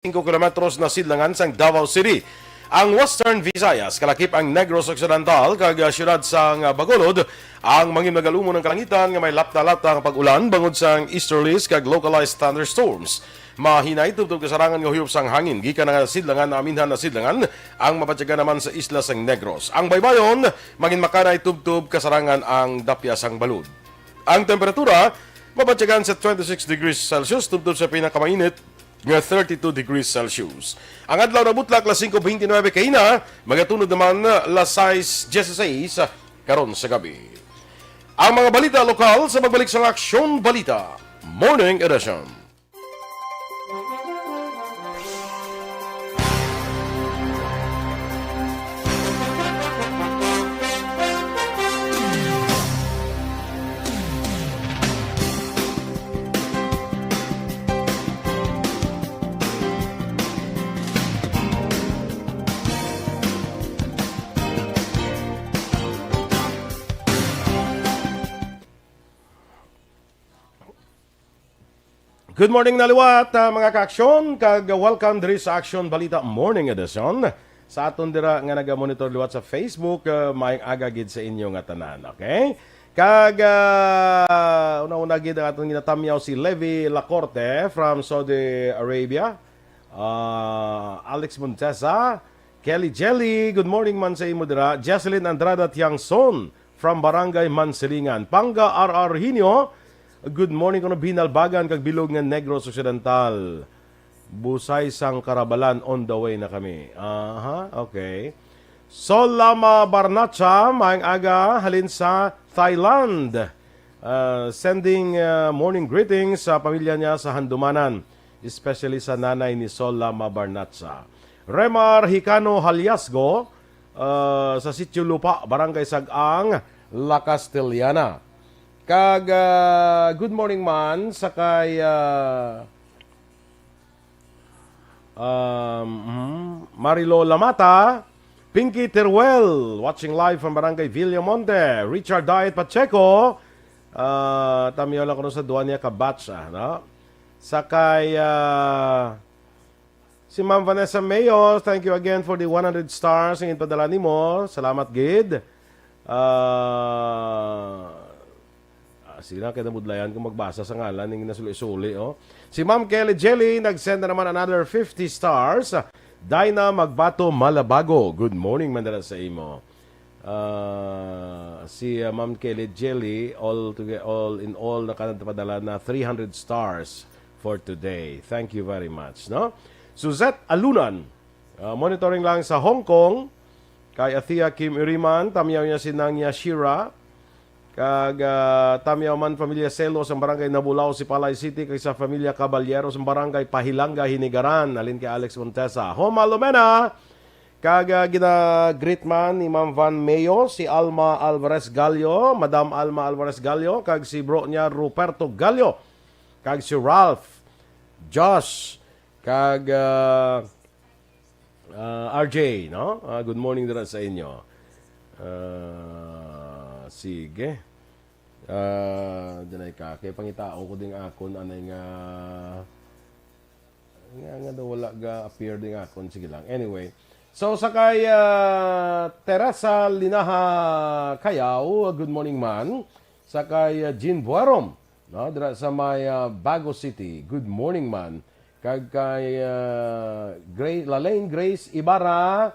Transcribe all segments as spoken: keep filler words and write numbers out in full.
singko kilometros na sidlangan sang Davao City. Ang Western Visayas, kalakip ang Negros Occidental, kag, ah, siyudad sang, ah, Bacolod, ang mangin magalumon ang kalangitan nga may lapta-lapta nga pag-ulan bangod sang easterlies kag localized thunderstorms. Mahinay tubtob kasarangan nga huyop sang hangin gikan nga sidlangan, aminhan na sidlangan ang mabatyagan naman sa isla sang Negros. Ang baybayon, mangin makanay tubtob kasarangan ang dapya sang balod. Ang temperatura, mabatyagan sa twenty-six degrees Celsius tubtob sa pinakamainit nga thirty-two degrees Celsius. Ang adlaw nabutlak alas singko bente nuebe kaina, magatunod naman alas sais dieciséis karon sa gabi. Ang mga balita lokal sa pagbalik sang Aksyon Balita Morning Edition. Good morning na liwat, ah, mga ka-aksyon, kag welcome diri sa Aksyon Balita Morning Edition. Sa aton dira nga naga-monitor liwat sa Facebook, ah, maayong aga gid sa inyo nga tanan, okay? Kag, ah, una-una gid ang aton ginatamyaw si Levi Lacorte from Saudi Arabia. Ah, Alex Montesa, Kelly Jelly, good morning man sa imo dira. Jesselyn Andrada Tiangson from Barangay Mansilingan. Panga R R Hinio, good morning kuno Binalbagan kag bilog nga Negros Occidental. Busay sang Karabalan, on the way na kami. Aha, okay. Sol Lama Barnacha, maayong aga, halin sa Thailand. Ah, sending, ah, morning greetings sa pamilya niya sa Handumanan, especially sa nanay ni Sol Lama Barnacha. Remar Hicano Haliasgo, ah, sa Sitio Lupa, Barangay Sag-ang, La Castellana. Kag, ah, good morning man sa kay, ah, um, mhm, Marilo Lamata, Pinky Teruel, watching live from Barangay Villamonte, Richard Diet Pacheco, ah, tamyaw lang kuno sa duwa niya ka batch, ah, no? Sa kay, ah, si Ma'am Vanessa Mayos, thank you again for the one hundred stars ang inpadala nimo. Salamat gid. Ah, ah, sila kay namudlayan kung magbasa sa ngalan ning nasuli-suli, oh. Si Ma'am Kelly Jelly nag-send na naman another fifty stars. Dinah Magbato Malabago, good morning man dala sa imo. Ah, si, ah, Ma'am Kelly Jelly, all to, all in all, nakapadala na three hundred stars for today. Thank you very much, no? Suzette Alunan, ah, monitoring lang sa Hong Kong. Kay Athea Kim Iriman, tamyaw niya si Nang Yashira. Kag, ah, tamyaw man pamilya Selo sa barangay Nabulao, Sipalay City, kag sa pamilya Caballero sa barangay Pahilanga, Hinigaran, halin kay Alex Montesa. Homa Lumena, kag, ah, gina-greet man ni Ma'am Van Mayo, si Alma Alvarez Gallo, Madam Alma Alvarez Gallo, kag si bro niya Ruperto Gallo, kag si Ralph, Josh, kag, ah, ah, R J, no? Ah, good morning dira sa inyo. Ah, sige. Ah, dinay ka. Kay pangitaon ko ding akon anay nga, nga, nga daw wala ga appear ding akon. Sige lang. Anyway. So, sa kay, ah, Teresa Linaha Cayao, good morning man. Sa kay, ah, Jean Buarom, no? Dira sa may, ah, Bago City. Good morning man. Kag kay, ah, Gra-, Lalaine Grace Ibarra,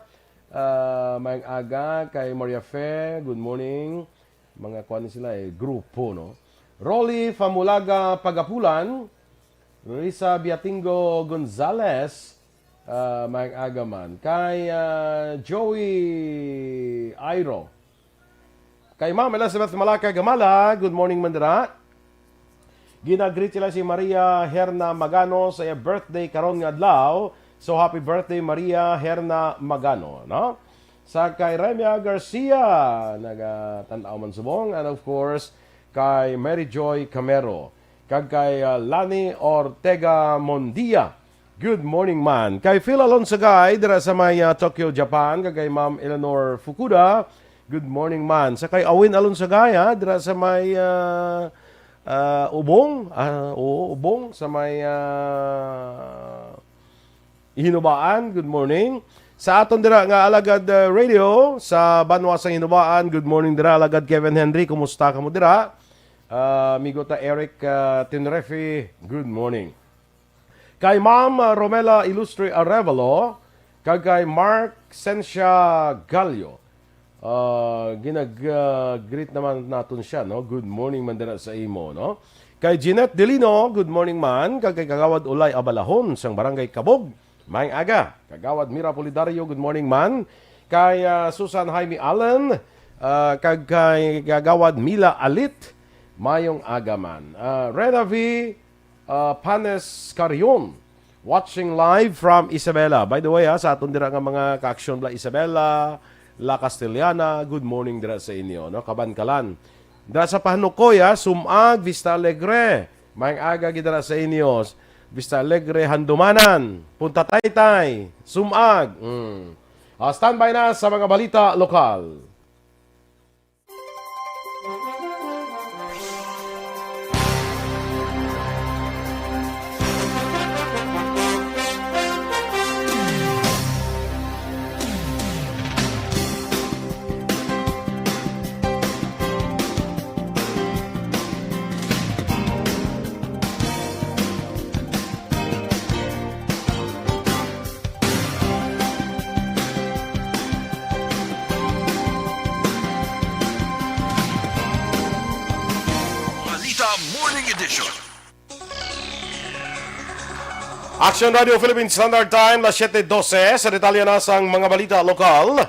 ah, maayong aga. Kay Maria Fe, good morning. Mga kuan ni sila, eh, grupo, no? Rolly Famulaga Pagapulan, Risa Biatingo Gonzalez, ah, maayong aga man. Kay, ah, Joey Airo, kay Ma'am Elizabeth Malaka Gamala, good morning man dira. Ginagreet sila si Maria Herna Magano sa iya birthday karon nga adlaw. So, happy birthday, Maria Herna Magano, no? Sa kay Remia Garcia, nagatan-aw man subong, and of course, kay Mary Joy Camero, kag kay, ah, Lani Ortega Mondia. Good morning man. Kay Phil Alonsagay dira sa may, ah, Tokyo, Japan, kag kay Ma'am Eleanor Fukuda. Good morning man. Sa kay Awin Alonsagay, ha, dira sa may, ah, ah, Ubong, ah, oo, Ubong, sa may, ah, Hinubaan, good morning. Sa aton dira nga Alagad, uh, Radio, sa banwa sang Hinubaan, good morning dira, Alagad Kevin Henry, kumusta kamo dira? Uh, amigo ta Eric, uh, Tenrefe, good morning. Kay Ma'am, uh, Romela Ilustre Arevalo, kag kay Mark Sensia Gallo, uh, ginag-, uh, greet naman naton siya, no? Good morning man dira sa imo, no? Kay Jeanette Delino, good morning man. Kag kay Kagawad Ulay Abalahon sang Barangay Kabog, maayong aga. Kagawad Mira Pulidario, good morning man. Kay, ah, Susan Jaime Allen, ah, kag kay Kagawad Mila Alit, maayong aga man. Ah, Rena V, ah, Panes Carion, watching live from Isabela. By the way, ha, sa aton dira nga mga ka-aksyon bala, Isabela, La Castellana, good morning dira sa inyo, no? Kabankalan. Dira sa Panukoy, ha, Sumag, Vista Alegre. Maayong aga gid dira sa inyo. Vista Alegre, Handumanan, Punta Taytay, Sumag. Mm. Ah, standby na sa mga balita lokal. Balita Morning Edition. Action Radio Philippine Standard Time, las siete doce. Sa detalye na sang mga balita lokal,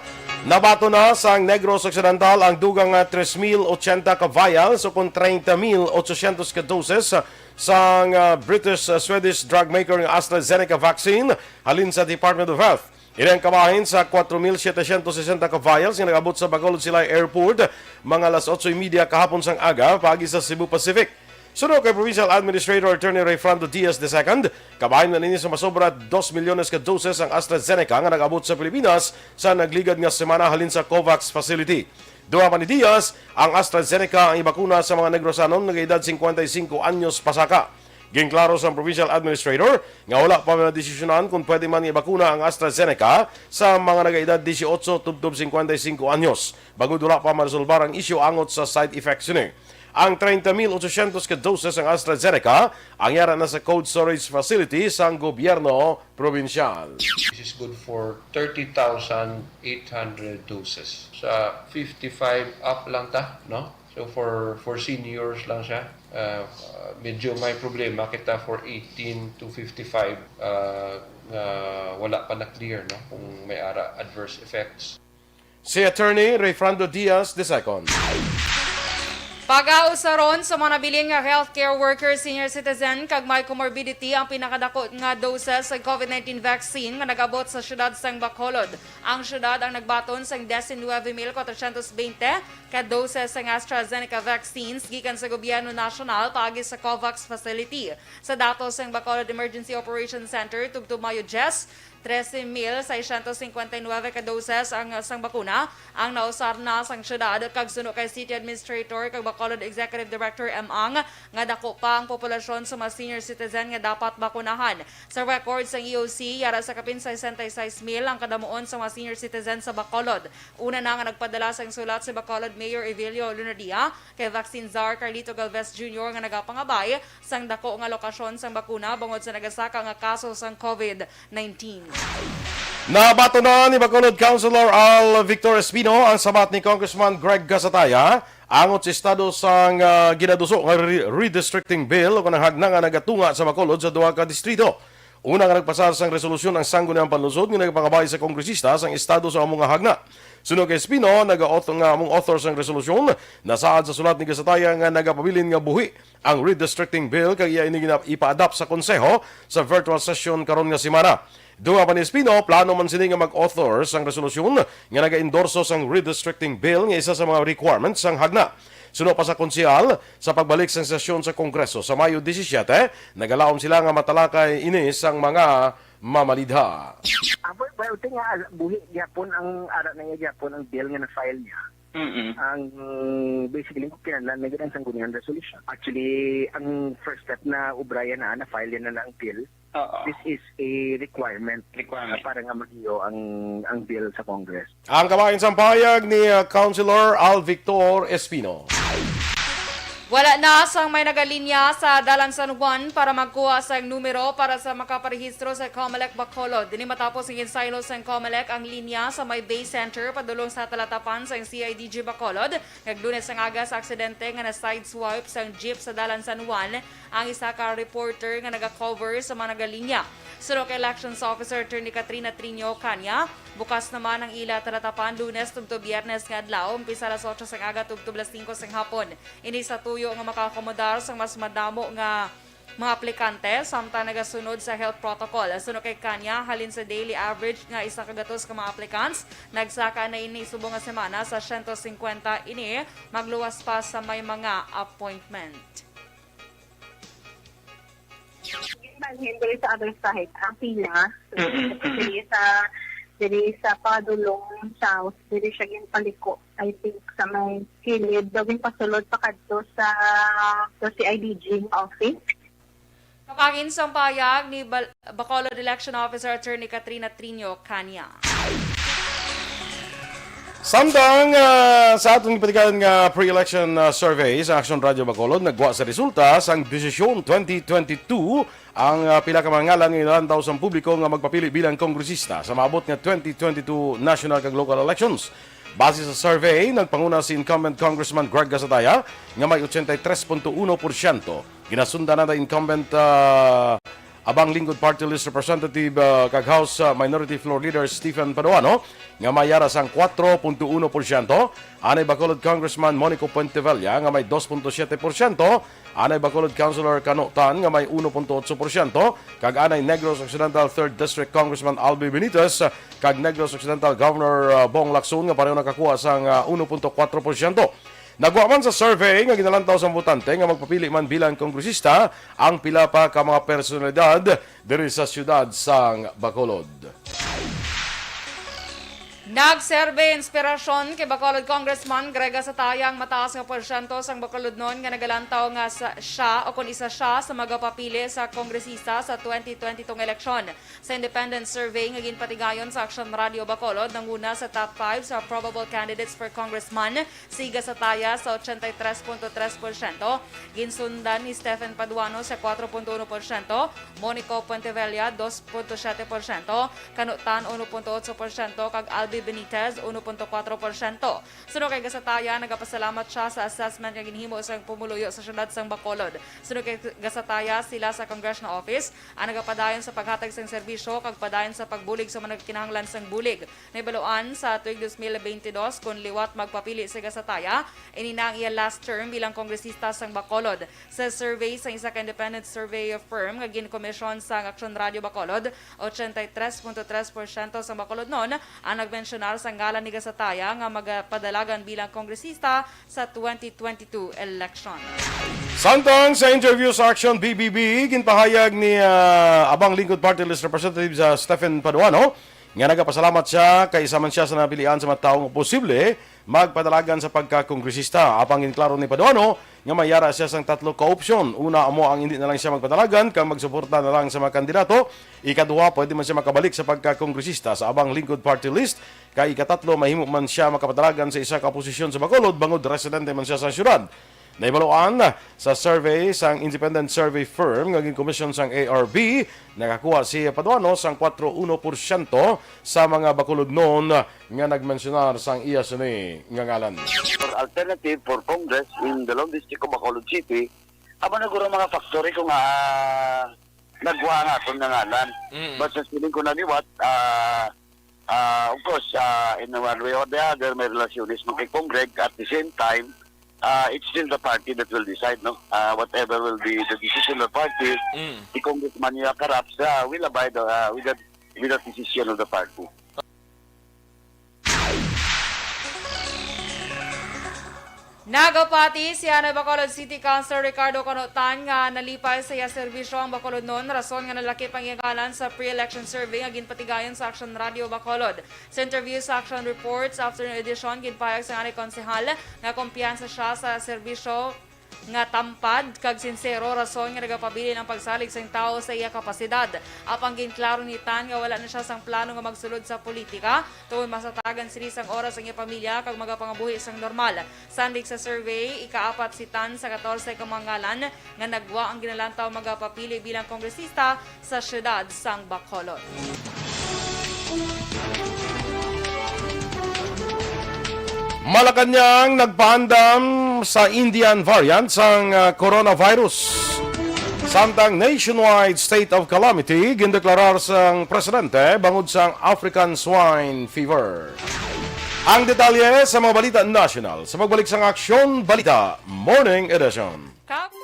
nabaton na sang Negros Occidental ang dugang nga tres mil ochenta ka vials o kon treinta mil ochocientos ka doses sang, ah, British, ah, Swedish drug maker nga AstraZeneca vaccine halin sa Department of Health. Ini ang kabahin sa kwatro mil setecientos sesenta ka vials nga nag-abot sa Bacolod Silay Airport mga alas otso y media kahapon sang aga paagi sa Cebu Pacific. Suno kay Provincial Administrator Attorney Rayfrando Diaz the second, kabahin man ini sa masobra dos milyones ka doses ang AstraZeneca nga nag-abot sa Pilipinas sa nagligad nga semana halin sa COVAX facility. Duha pa ni Diaz, ang AstraZeneca ang ibakuna sa mga Negrosanon nga edad singkwenta y singko anyos pasaka. Ginklaro sang Provincial Administrator nga wala pa madesisyonan kung pwede man ibakuna ang AstraZeneca sa mga nagaedad disiotso tubtob singkwenta y singko anyos, bangod wala pa maresolbar ang isyu angot sa side effects sini. Ang treinta mil ochocientos ka doses sang AstraZeneca ang yara na sa cold storage facility sang gobyerno probinsyal. This is good for thirty thousand eight hundred doses. Sa fifty-five up lang ta, no? So for, for seniors lang siya. Uh, uh, medyo may problema kita for eighteen to fifty-five, uh, nga wala pa na-clear, no, kung may ara adverse effects. Si Attorney Rayfrando Diaz the second. Pag-ausaron sa mga nabilin nga healthcare worker, senior citizen, kag may comorbidity ang pinakadako nga doses sa COVID nineteen vaccine nga nag-abot sa siyudad sang Bacolod. Ang siyudad ang nagbaton sang diecinuebe mil cuatrocientos veinte ka doses sang AstraZeneca vaccines gikan sa gobyerno nasyonal paagi sa COVAX facility. Sa datos sang Bacolod Emergency Operations Center, tubtob Mayo diyes, trese mil seiscientos cincuenta y nueve ka doses ang sang bakuna ang nausar na sang siyudad, kag suno kay City Administrator kag Bacolod Executive Director M. Ang, nga dako pa ang populasyon sa mga senior citizen nga dapat bakunahan. Sa record sang E O C, yara sa kapin sesenta y seis mil ang kadamuon sa mga senior citizen sa Bacolod. Una na nga nagpadala sang sulat si Bacolod Mayor Evelio Lunardia kay Vaccine Czar Carlito Galvez Junior nga nagapangabay sang dako nga lokasyon sang bakuna bangod sa nagasaka nga kaso sang COVID nineteen. Nabaton na ni Bacolod Councilor Al Victor Espino ang sabat ni Congressman Greg Gasataya angot sa estado sang, ah, ginaduso nga re-, redistricting bill o kanang hagna nga nagatunga sa Bacolod sa duha ka distrito. Una nga nagpasar sang resolusyon ang Sangguniang Panlungsod nga nagapangabay sa kongresista sang estado sa amo nga hagna. Suno kay Espino, naga-author nga among author sang resolusyon, nasaad sa sulat ni Gasataya nga nagapabilin nga buhi ang redistricting bill kag iya ini gina-, ipa-adopt sa konseho sa virtual session karon nga semana. Dugang pa ni Espino, plano man sini nga mag-author sang resolusyon nga naga-endorso sang redistricting bill nga isa sa mga requirements sang hagna. Suno pa sa konsehal, sa pagbalik sang sesyon sa Kongreso sa Mayo disisiete, nagalaom sila nga matalakay ini sang mga mamalidha. Ah, well, well, ting nga, buhi gyapon ang ara na niya gyapon ang bill nga na-file niya. Mm-mm. Ang, basically, kinahanglan na gyud ang sangguniang resolution. Actually, ang first step na ubrayan na, na-file yan na, na ang bill. Oo. This is a requirement, Requirement. uh, para nga magiyo ang, ang bill sa Congress. Ang kabahin sang pahayag ni, uh, Councilor Al Victor Espino. Wala na sang may nagalinya sa Dalan San Juan para magkuha sang numero para sa makaparehistro sa Comelec Bacolod. Ini matapos nga ginsaylo sang Comelec ang linya sa may Bay Center padulong sa talatapan sang C I D G Bacolod. Kag Lunes ang aga sa aksidente nga na-sideswipe sang jeep sa Dalan San Juan ang isa ka reporter nga naga-cover sa mga nagalinya. Suno kay Elections Officer Attorney Katrina Trinio Kanya, bukas naman ang ila talatapan Lunes tubtob Biyernes nga adlaw, umpisa alas otso sang aga tubtob alas singko sang hapon. Ini sa tuyo nga makaakomodar sang mas madamo nga mga aplikante, samtang nagasunod sa health protocol. Suno kay Kanya, halin sa daily average nga isa ka gatos ka mga applicants, nagsaka na ini subong nga semana sa siyento singkwenta ini, magluwas pa sa may mga appointment. Balhin diri sa other side, ang pila. So, Mm-mm. diri sa, diri sa Padulong South, diri siya ginpaliko. I think sa may kilid, daw ginpasulod pa kadto sa, sa C I D G nga office. Kabahin sang pahayag ni Bal-, Bacolod Election Officer Attorney Katrina Trinio Kanya. Samtang, ah, sa aton gipatigayon nga pre-election, ah, survey sa Action Radio Bacolod, nagwa sa resulta sang desisyon twenty twenty-two ang, ah, pila ka mga ngalan nga ginalantaw sang publiko nga magpapili bilang kongresista sa maabot nga twenty twenty-two national kag local elections. Base sa survey, nagpanguna si incumbent Congressman Greg Gasataya nga may ochenta y tres punto uno porsyento. Ginasundan na ni incumbent, ah, Abang Lingkod Party List Representative, ah, kag House, ah, Minority Floor Leader Stephen Paduano nga may yara sang kuwatro punto uno porsyento, anay Bacolod Congressman Monico Puentevella nga may dos punto siyete porsyento, anay Bacolod Councilor Kano Tan nga may uno punto otso porsyento, kag anay Negros Occidental Third District Congressman Albi Benitez kag Negros Occidental Governor, ah, Bong Lacson nga pareho nakakuha sang, ah, uno punto kuwatro porsyento. Nagwa man sa survey nga ginalantaw sa botante nga magpapili man bilang kongresista ang pila pa ka mga personalidad diri sa siyudad sang Bacolod. Nagserbe inspirasyon kay Bacolod Congressman Greg Gasataya ang mataas nga porsyento sang Bacolodnon nga nagalantaw nga sa, siya o kon isa siya sa magapapili sa kongresista sa twenty twenty-two nga eleksyon. Sa independent survey nga ginpatigayon sa Action Radio Bacolod, nanguna sa top five sa probable candidates for congressman si Gasataya sa ochenta y tres punto tres porsyento, ginsundan ni Stephen Paduano sa kuwatro punto uno porsyento, Monico Puentevella, dos punto siyete porsyento, Kano Tan, uno punto otso porsyento, kag Albi Benitez, uno punto kuwatro porsyento. Suno kay Gasataya, nagapasalamat siya sa assessment nga ginhimo sang pumuluyo sa siyudad sang Bacolod. Suno kay Gasataya, sila sa Congressional Office ang nagapadayon sa paghatag sang serbisyo kag padayon sa pagbulig sa mga nagkinahanglan sang bulig. Nahibaluan sa tuig dos mil beintidos, kon liwat magpapili si Gasataya, ini na ang iya last term bilang kongresista sang Bacolod. Sa survey sang isa ka independent survey firm nga ginkomisyon sang Action Radio Bacolod, ochenta y tres punto tres porsyento sang Bacolodnon ang nagmensyonar sa ngalan ni Gasataya nga magapadalagan bilang kongresista sa twenty twenty-two election. Samtang sa interview sa Action B B B, ginpahayag ni, ah, Abang Lingkod Party List Representative sa Stephen Paduano nga nagapasalamat siya kay isa man siya sa napilian sa mga tawo nga posible magpadalagan sa pagkakongresista. Apang ginklaro ni Paduano nga may yara siya sang tatlo ka opsyon. Una, amo ang hindi na lang siya magpadalagan kag magsuporta na lang sa mga kandidato. Ikaduha, pwede man siya makabalik sa pagkakongresista sa Abang Lingkod Party List. Kay ikatatlo, mahimo man siya makapadalagan sa isa ka posisyon sa Bacolod bangod residente man siya sa syudad. Nahibaluan sa survey sang independent survey firm nga ginkomisyon sang A R B, nakakuha si Paduano sang kuwatro uno porsyento sa mga Bacolodnon nga nagmensyonar sang iya sini nga ngalan. For alternative for Congress in the Long District of Bacolod City, amo na guro mga factor ko nga, ah, nagwa ang aton nga ngalan. Mm. But sa siling ko na liwat, ah, ah, of course, ah, in one way or the other, may relasyones mo kay Congreg. At the same time, ah, it's still the party that will decide, no? Ah, whatever will be the decision of the party, Mm. si Congressman Nia Carabza will abide, ah, with the, with the decision of the party. Nagapati si anay Bacolod City Councilor Ricardo Canotan nga nalipay sa iya serbisyo ang Bacolodnon, rason nga nalakip ang iya ngalan sa pre-election survey nga ginpatigayon sa Action Radio Bacolod. Sa interview sa Action Reports Afternoon Edition, ginpahayag sang anay konsehal nga kumpiyansa siya sa serbisyo nga tampad kag sinsero, rason nga nagapabilin ang pagsalig sang tawo sa iya kapasidad. Apang ginklaro ni Tan nga wala na siya sang plano nga magsulod sa politika tungod masatagan sini sang oras ang iya pamilya kag magapangabuhi sang normal. Sandig sa survey, ikaapat si Tan sa katorse ka mga ngalan nga nagwa ang ginalantaw magapapili bilang kongresista sa siyudad sang Bacolod. Malacañang nagpaandam sa Indian variant sang ah, coronavirus. Samtang nationwide state of calamity gindeklarar sang presidente bangod sang African Swine Fever. Ang detalye sa mga balita nasyonal sa pagbalik sang Aksyon Balita Morning Edition. Kap-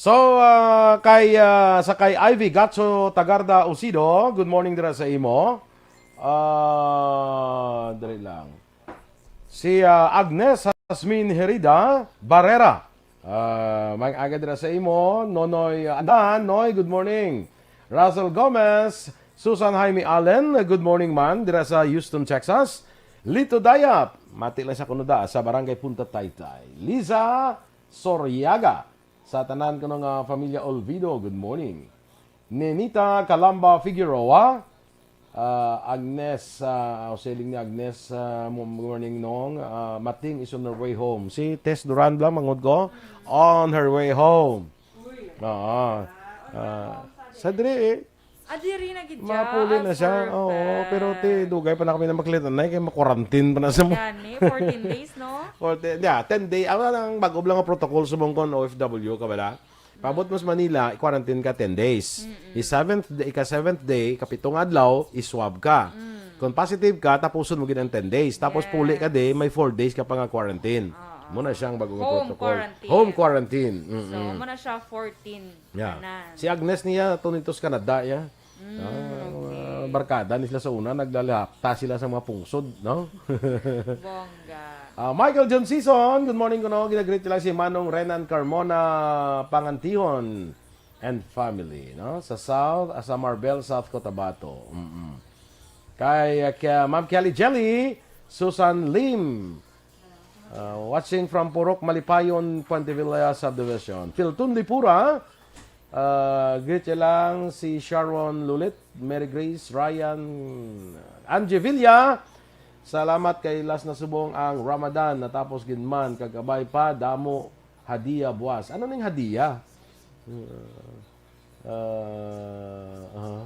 So, ah, kay ah, sa kay Ivy Gacho Tagarda Usido, good morning dira sa imo. Ah, dali lang. Si ah, Agnes Jasmine Herida Barrera. Ah, may aga dira sa imo, Nonoy Andan, Noy, good morning. Russell Gomez, Susan Jaime Allen, good morning man, dira sa Houston, Texas. Lito Dayap, mati lang sa kuno da, sa Barangay Punta Taytay. Liza Soriaga, sa tanan kuno nga familia Olvido, good morning. Nenita Calamba Figueroa, ah, Agnes, ah, siling ni Agnes, ah, mo- morning nong, ah, Mating is on her way home. Si Tess Duran lang, mangod ko, on her way home. Oo. Ah, sa diri eh. Ah, diri na gid siya. Mapuli na Ah, siya. Oo, perfect. Pero ti, dugay pa na kami na maklit-anay kay ma-quarantine pa na sa mo. Gani, fourteen days, no? Fourteen, yeah, ten day. Awa lang, bago lang ang protocol sa mong kon O F W ka bala. Pabot mo sa Manila, i-quarantine ka ten days. I seventh day, ika seventh day, kapitong adlaw, i-swab ka. Kung positive ka, tapuson mo gid ang ten days. Tapos Yes. puli ka di, may four days ka pa nga quarantine. Ah. Muna siyang bagong Home protocol. quarantine. Home quarantine. So, Mm-mm. muna siya fourteen Yeah. tanan. Si Agnes niya, to nito sa Canada, ya. Mm, Ah, mga okay. barkada ni sila sa una, naglalahapta sila sa mga pungsod, no? Bongga. Ah, Michael John Season, good morning kuno. Ginagreet lang si Manong Renan Carmona Pangantihon and family, no? Sa South, ah, sa Marbel, South Cotabato. Mm-mm. Kay, ah, kay Ma'am Kelly Jelly, Susan Lim, ah, watching from Purok Malipayon, Puente Villa Subdivision. Pilton Lipura, ah, greet niya lang si Sharon Lulit, Mary Grace, Ryan, Angie Villa. Salamat kay last na subong ang Ramadan, natapos gid man, kag kabay pa, damo hadiya buwas. Ano ning hadiya? Uh, uh, uh,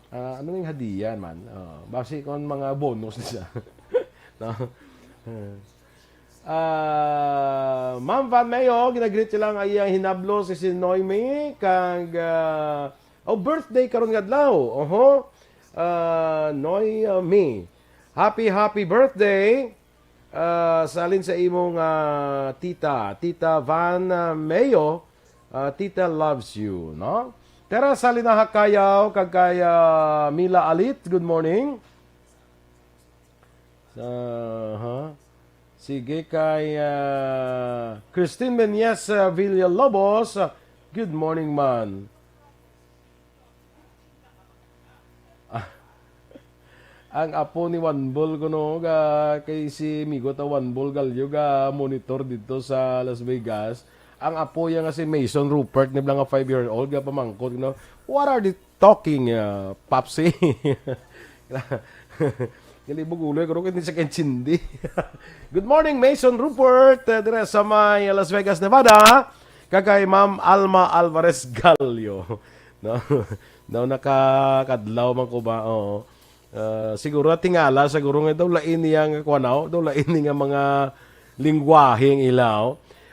ah, ano ning hadiya man? Uh, basi kon mga bonus na siya. No? Ah, Ma'am Van Mayo, ginagreet siya lang ay ang hinablo si, si Noemi kag, ah, oh, birthday karon nga adlaw. Oho. Ah, Noemi. Happy, happy birthday. Ah, salin sa imong, ah, tita, Tita Van, ah, Mayo, ah, Tita loves you, no? Tara, salin na Hakayaw, kag kay, ah, Mila Alit, good morning. Sa, ha? Sige, kay, ah, Christine Menyes, ah, Villalobos, ah, good morning, man. Ah, ang apo ni Juan Bol kuno ga kay si migo ta Juan Bol Gallo ga monitor dito sa Las Vegas. Ang apo niya nga si Mason Rupert, ni bala nga five years old, ga pamangkot, no? What are they talking, uh, Papsi? Gali buguloy ko, hindi sa kaintindi. Good morning, Mason Rupert, uh, dire sa may Las Vegas, Nevada. Kag kay Ma'am Alma Alvarez Gallo. No? Daw nakakadlaw man ko ba? Oo. Ah, siguro tingala, siguro nga daw lain niya nga kuwan, oh. Daw lain niya nga mga lingwahe ang ilaw.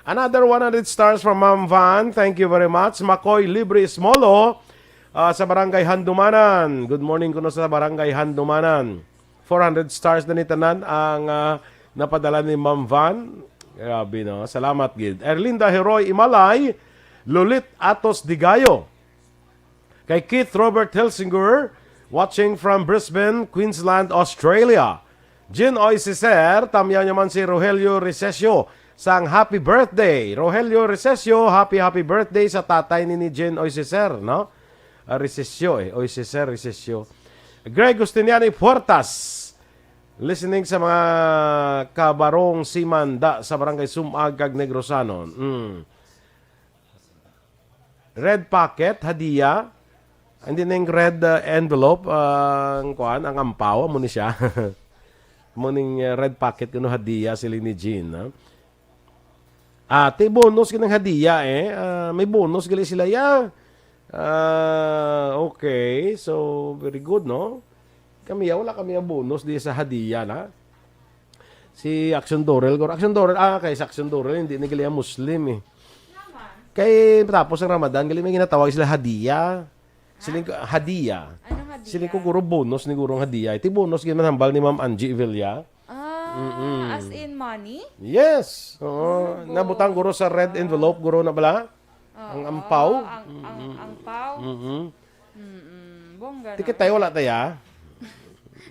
Another one hundred stars from Ma'am Van. Thank you very much. Makoy Libre Smolo, ah, sa Barangay Handumanan. Good morning kuno sa Barangay Handumanan. Four hundred stars na ni tanan ang, ah, napadala ni Ma'am Van. Grabe, no? Salamat gid. Erlinda Heroy Imalay, Lulit Atos Digayo. Kay Keith Robert Helsinger, watching from Brisbane, Queensland, Australia. Jean Oy Ceser, tamyaw niya man si Rogelio Recesio sang happy birthday. Rogelio Recesio, happy, happy birthday sa tatay ni, ni Jean Oy Ceser, no? Ah, Recesio, eh. Oy Ceser, Recesio. Greg Justiniani Puertas, listening sa mga kabarong simanda sa Barangay Sumag kag Negrosanon. Mm. Red packet, hadiya. Hindi na yung red, uh, envelope, uh, ang kuan, ang ampaw, amo ni siya. Mo ning, uh, red packet kuno hadiya sila ni Jean, ha? Ah, ti bonus kinang hadiya, eh. Ah, may bonus gali sila, ya. Ah, okay. So, very good, no? Kami, ya, wala kami, ya, bonus di sa hadiya, na. Si Action Dorel, guro. Action Dorel, ah, kay si Action Dorel, hindi ni gali Muslim, eh. Kay tapos ang Ramadan, gali may ginatawag sila hadiya. Siling ko, hadiya. Anong hadiya? Siling ko, guro, bonus ni gurong hadiya. Iti bonus, ginahambal ni Ma'am Angie Villa. Ah, Mm-mm. as in money? Yes. Oo. Oh, Nabutang, guro, sa red envelope, guro, na bala? Oo, Ang ampaw? ang, ang Mm-mm. ampaw? Mm-mm. Mm-mm. Bongga Tikit na. tayo, wala tayo, ah.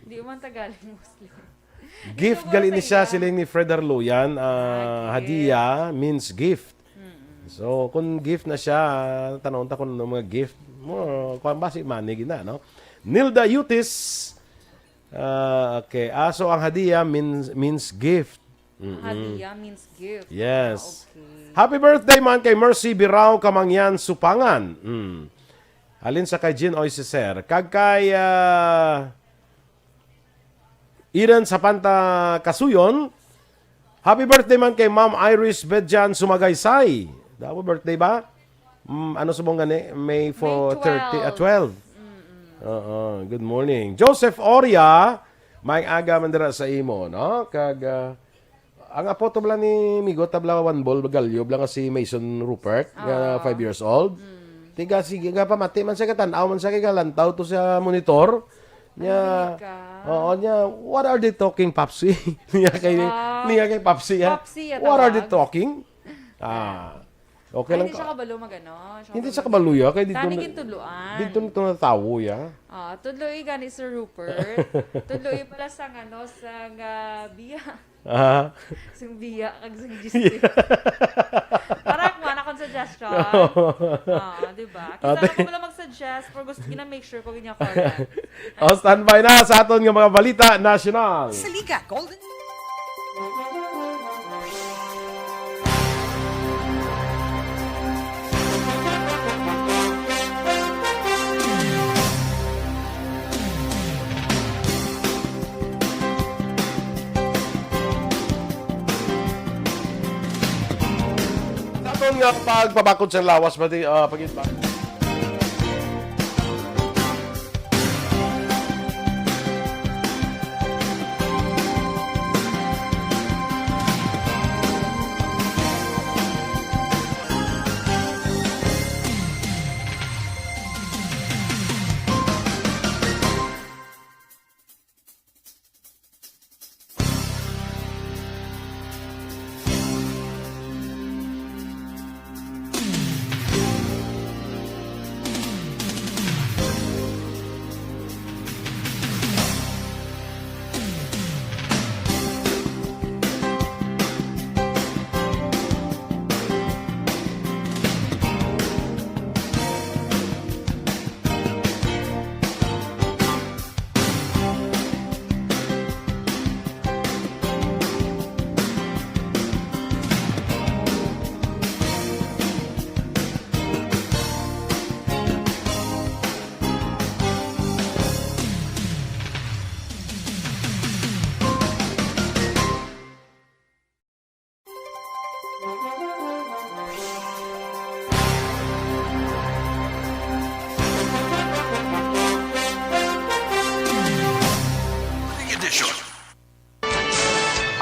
Di man Tagalog Muslim. Gift Ito gali ni sa siya, iya. siling ni Fred Arloyan, ah, Ah, gift. hadiya means gift. Mm-mm. So, kung gift na siya, tanong ta kung ano mga gift mo, kung ba si money gina, no? Nilda Yutis, ah, okay. Ah, so ang hadiya means, means gift. Mm-mm. Hadiya means gift. Yes. Ah, okay. Happy birthday man kay Mercy Birao Kamangyan Supangan. Mm. Halin sa kay Jean Oy Ceser. Kag kay, ah, Eden Sapanta Kasuyon, happy birthday man kay Ma'am Iris Bedjan Sumagaysay. Damo birthday ba? Mm, ano subong gani? May for May thirty, ah, twelve. twelve. Mm-mm. Oo, good morning. Joseph Oria, may aga man dira sa imo, no? Kag, ah, ang apo to bala ni Migo, ta bala Juan Bol Bagalio, bala nga si Mason Rupert, nga Ah. five years old. Mm. Tiga, sige, nga pamati man siya, katan-aw man siya, kay galantaw to sa monitor. Niya, Amerika. oo, niya, "What are they talking, Papsi?" Niya kay, Wow. Niya kay Papsi, ha? Papsi, ya, What are they tawag. Talking? Ah, okay Ah, lang hindi ka. Siya kabalo magano. Hindi siya kabalo, ya. Kay dito Tani na, gintudloan. Dito na ito natawo, ya. Ah, tudloi gani, Sir Rupert. Tudloi pala sa, ano, sa nga biya. Ah. Sing biya, kag sing gisting. Para kuha na akong suggestion. Oo. Ah, di ba? Ate. Kinsa ako wala mag-suggest, pero gusto, gina-make sure ko, gina-correct. O, standby na sa aton nga mga balita nasyonal. Sa Liga Golden. Sa aton nga pagpabakod sa lawas, pati, ah, pag-,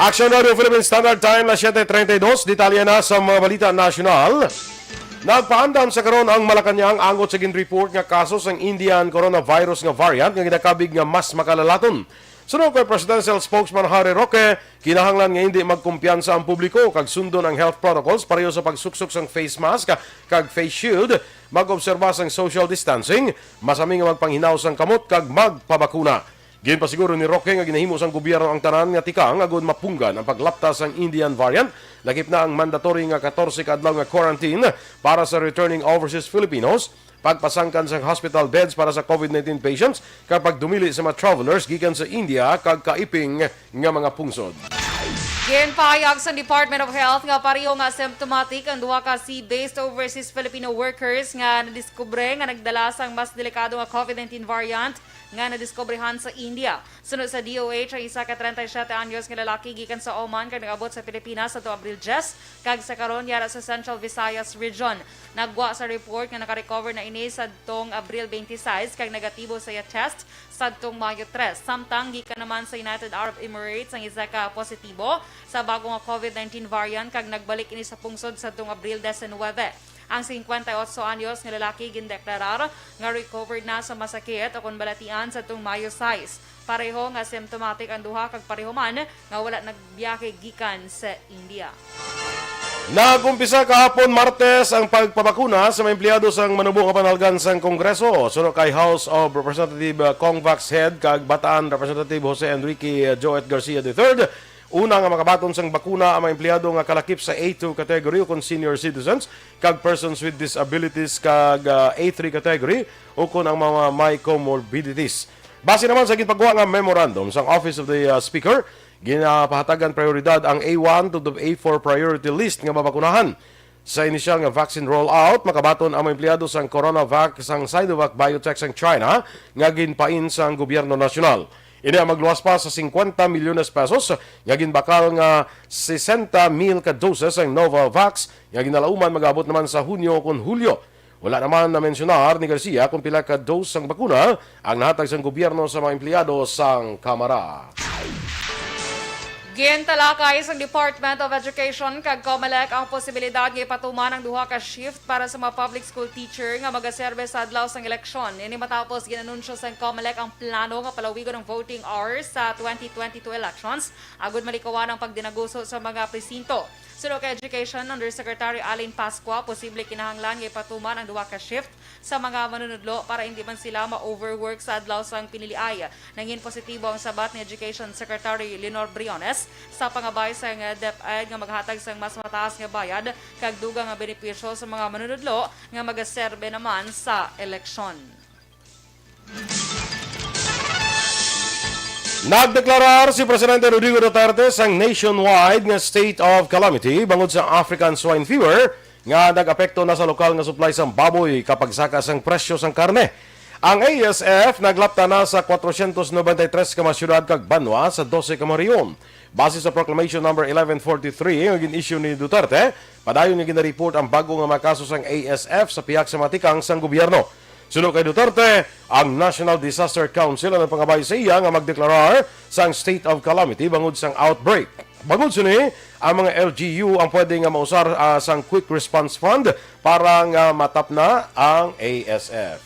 Action Radio Philippine Standard Time na siyete treinta y dos. Detalye na sa mga balita nasyonal. Nagpaandam sa karon ang Malacañang angot sa gin-report nga kaso sang Indian coronavirus nga variant nga ginakabig nga mas makalalaton. Suno kay Presidential Spokesman Harry Roque, kinahanglan nga hindi magkumpiyansa ang publiko kag sundon ang health protocols pareho sa pagsuksok sang face mask kag face shield, mag-obserba sang social distancing, masami nga magpanghinaw sang kamot kag magpabakuna. Ginpasiguro ni Roque nga ginahimo sang gobyerno ang tanan nga tikang agud mapunggan ang paglapta sang Indian variant, lakip na ang mandatory nga katorse ka adlaw nga quarantine para sa returning overseas Filipinos, pagpasangkan sang hospital beds para sa COVID nineteen patients, kag pagdumili sa mga travelers gikan sa India kag kaiping nga mga pungsod. Ginpahayag sang Department of Health nga pareho nga asymptomatic ang duha ka sea-based overseas Filipino workers nga nadiskubre nga nagdala sang mas delikado nga COVID nineteen variant nga nadiskobrehan sa India. Suno sa D O H, ang isa ka treinta y siete anyos nga lalaki gikan sa Oman kag nag-abot sa Pilipinas sadto Abril diyes, kag sa karon yara sa Central Visayas Region. Naggwa sa report nga naka-recover na ini sadtong Abril twenty-six kag negatibo sa iya test sadtong Mayo tres. Samtang gikan naman sa United Arab Emirates ang isa ka positibo sa bago nga COVID nineteen variant kag nagbalik ini sa pungsod sadtong Abril diecinuebe. Ang singkwenta y otso anyos nga lalaki gindeklarar nga recovered na sa masakit ukon balatian sadtong Mayo sais. Pareho nga symptomatic ang duha kag pareho man nga wala nagbiyahe gikan sa India. Nag-umpisa kahapon Martes ang pagpabakuna sa mga empleyado sang manubo nga panalgan sang Kongreso. Suno kay House of Representative, uh, Congvax Head kag Bataan Representative Jose Enrique, uh, Joet Garcia the third, una nga makabaton sang bakuna ang mga empleyado nga kalakip sa A two category ukon senior citizens kag persons with disabilities kag, uh, A three category ukon ang mga may comorbidities. Base naman sa ginpagwa nga memorandum sang Office of the, uh, Speaker, ginapahatagan prioridad ang A one to the A four priority list nga mabakunahan. Sa inisyal nga vaccine rollout, makabaton ang mga empleyado sang CoronaVac sang Sinovac Biotech sang China nga ginpain sang gobyerno nasyonal. Ini ang magluwas pa sa singkwenta milyones pesos nga ginbakal nga sesenta mil ka doses sang Novavax nga ginalauman mag-abot naman sa Hunyo kon Hulyo. Wala naman na-mensyonar ni Garcia kung pila ka dose sang bakuna ang nahatag sang gobyerno sa mga empleyado sang Kamara. Gintalakay sang Department of Education kag COMELEC ang posibilidad nga ipatuman ang duha ka shift para sa mga public school teacher nga magaserbe sa adlaw sang eleksyon. Ini matapos gin-anunsyo sang COMELEC ang plano nga palawigon ang voting hours sa twenty twenty-two elections agud malikawan ang pagdinaguso sa mga presinto. Suno kay Education Undersecretary Allen Pascua, posible kinahanglan nga ipatuman ang duha ka shift sa mga manunudlo para hindi man sila ma-overwork sa adlaw sang piniliay. Nangin positibo ang sabat ni Education Secretary Leonor Briones sa pangabay sang DepEd nga maghatag sang mas mataas nga bayad kag dugang nga benepisyo sa mga manunudlo nga magaserbe naman sa eleksyon. Nagdeklarar si Presidente Rodrigo Duterte sang nationwide nga state of calamity bangod sa African Swine Fever nga nag-apekto na sa lokal nga supply sang baboy, kapagsaka sang presyo sang karne. Ang A S F naglapta na sa kwatrocientos noventa y tres ka mga syudad kag banwa sa dose ka mga rehiyon. Base sa Proclamation Number eleven forty-three nga gin-issue ni Duterte, padayon nga ginareport ang bag-o nga mga kaso sang A S F sa pihak sa mga tikang sang gobyerno. Suno kay Duterte, ang National Disaster Council ang nagpangabay sa iya nga magdeklarar sang state of calamity bangod sang outbreak. Bangod sini, ang mga L G U ang pwede nga mausar, ah, sang Quick Response Fund para nga matapna ang A S F.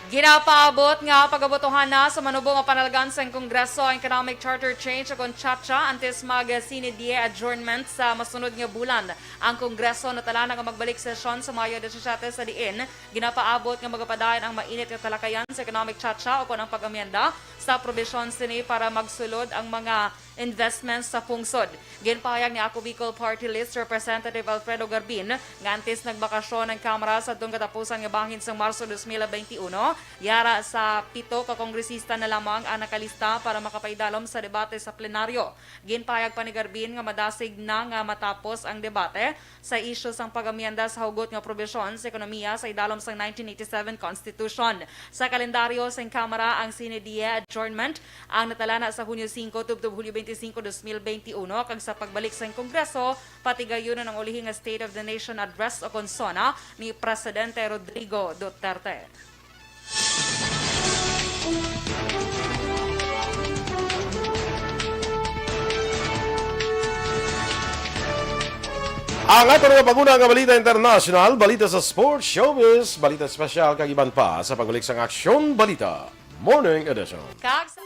Ginapaabot nga pagabotohan na sa manubo nga panalgan sang Kongreso ang Economic Charter Change o kon CHACHA antes mag sine die adjournment sa masunod nga bulan. Ang Kongreso natala na nga magbalik sesyon sa Mayo disisiete, sa diin ginapaabot nga magapadayon ang mainit nga talakayan sa Economic CHACHA o kon ang pag-amyenda sa probisyon sini para magsulod ang mga investments sa pungsod. Ginpahayag ni Ako Bicol Party List Representative Alfredo Garbin nga antes nagbakasyon ang Kamara sa adtong katapusan nga bahin sang Marso dos mil benti uno, yara sa pito ka kongresista na lamang ang nakalista para makapaidalom sa debate sa plenaryo. Ginpahayag pa ni Garbin nga madasig na nga matapos ang debate sa isyu sang pag-amyenda sa hugot nga probisyon sa ekonomiya sa idalom sang nineteen eighty-seven Constitution. Sa kalendaryo sang Kamara, ang sine die adjournment ang natalana sa Hunyo singko tubtob Hulyo benti singko, dos mil benti uno, kag sa pagbalik sang Kongreso, patigayunon ang ulihi nga State of the Nation Address o kon SONA ni Presidente Rodrigo Duterte. Ang aton nga pag-una nga balita internasyonal, balita sa sports, showbiz, balita espesyal, kag iban pa sa pagbalik sang Aksyon Balita Morning Edition. Kag sa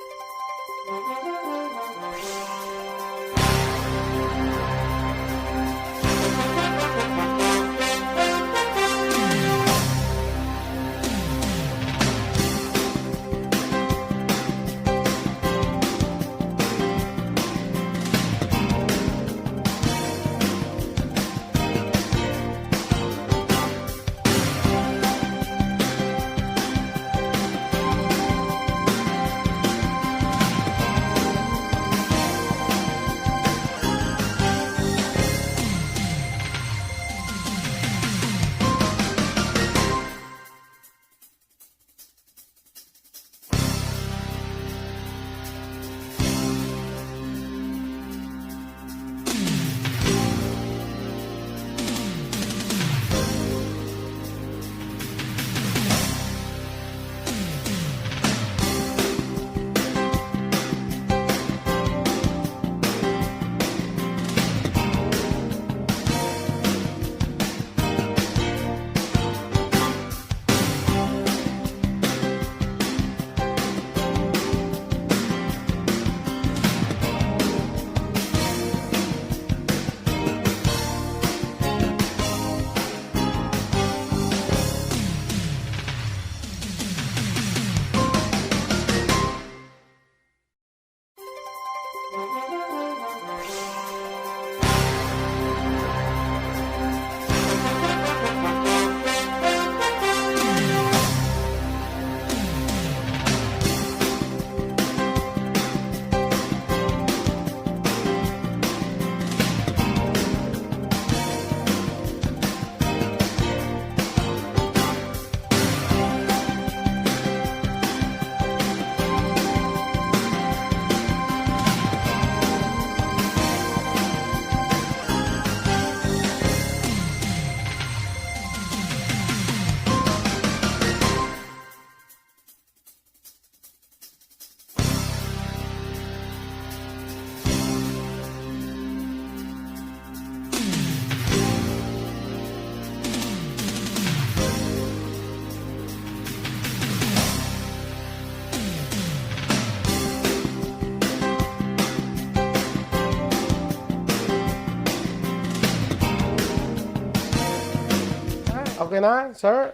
Okay na, sir?